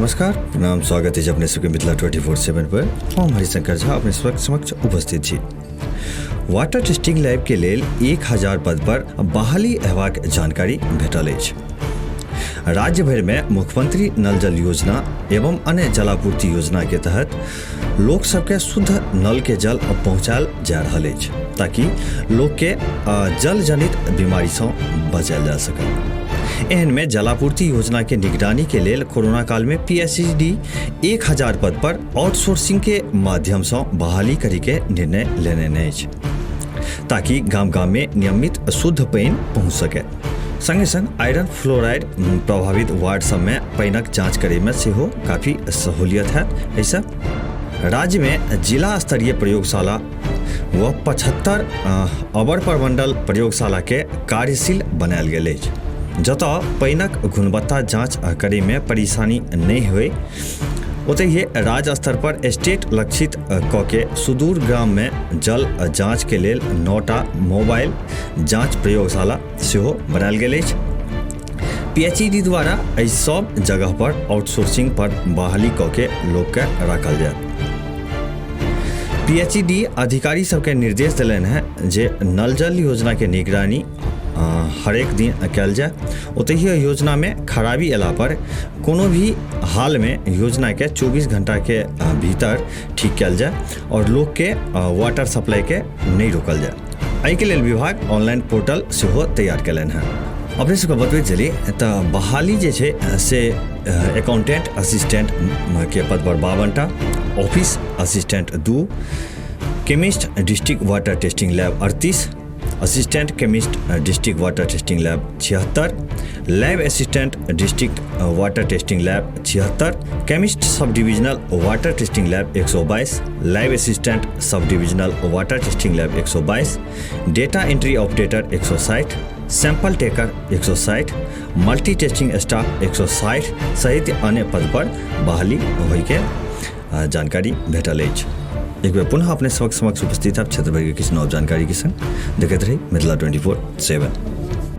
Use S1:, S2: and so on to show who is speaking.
S1: नमस्कार, प्रणाम, स्वागत अछि अपने सबके मिथिला 24/7 पर। हम हरिशंकर झा अपने सबक समक्ष उपस्थित छी। वाटर टेस्टिंग लैब के लेल 1000 पद पर बहाली हेबाक जानकारी भेटल अछि। राज्य भरि में मुख्यमंत्री नल जल योजना एवं अन्य जलापूर्ति योजना के तहत लोक सबके शुद्ध नल के जल पहुँचायल जा रहल अछि, ताकि लोक के जल जनित बीमारी सँ बचायल जा सके। एहन में जलापूर्ति योजना के निगरानी के लेल कोरोना काल में पीएचईडी 1000 पद पर आउटसोर्सिंग के माध्यम सँ बहाली करी के निर्णय लेने अछि, ताकि गाम गाम में नियमित शुद्ध पानि पहुँच सके। संगे संग आयरन फ्लोराइड प्रभावित वार्ड सब में पानिक जांच करे में सेहो काफी सहूलियत हैत। एहिसँ राज्य में जिला स्तरीय प्रयोगशाला व 75 अवर प्रमंडल प्रयोगशाला के कार्यशील बनायल गेल अछि, जतय पानिक गुणवत्ता जांच करे में परेशानी नहि होय। ओतहि राज्य स्तर पर स्टेट लक्षित क के सुदूर ग्राम में जल जांच के लेल 9टा मोबाइल जांच प्रयोगशाला सेहो बनायल गेल अछि। पीएचईडी द्वारा एहि सब जगह पर आउटसोर्सिंग पर बहाली क के लोक के राखल जायत। पीएचईडी अधिकारी सबके निर्देश देलनि हैं जे नल जल योजना के निगरानी हरेक दिन कयल जाय। ओतहि योजना में खराबी अयला पर कोनो भी हाल में योजना के 24 घंटा के भीतर ठीक कयल जाय और लोक के वाटर सप्लाई के नहीं रोकल जाय। एहिके लेल विभाग ऑनलाइन पोर्टल सेहो तैयार कयलनि हैं। अपने सबके बतबैत चली तऽ बहाली जे छै से अकाउंटेंट असिस्टेंट के पद पर 52टा, office assistant 2, chemist district water testing lab 38, assistant chemist district water testing lab 76, lab assistant district water testing lab 76, chemist sub divisional water testing lab 122, lab assistant sub divisional water testing lab 122, data entry operator 160, sample taker 160, multi testing staff 160 सहित अन्य पद पर बहाली होइके जानकारी भेटल अछि। एक बेर पुनः अपने सबक समक्ष उपस्थित है क्षेत्र भरिके किछु नव जानकारी के संग। देखैत रही मिथिला 24/7।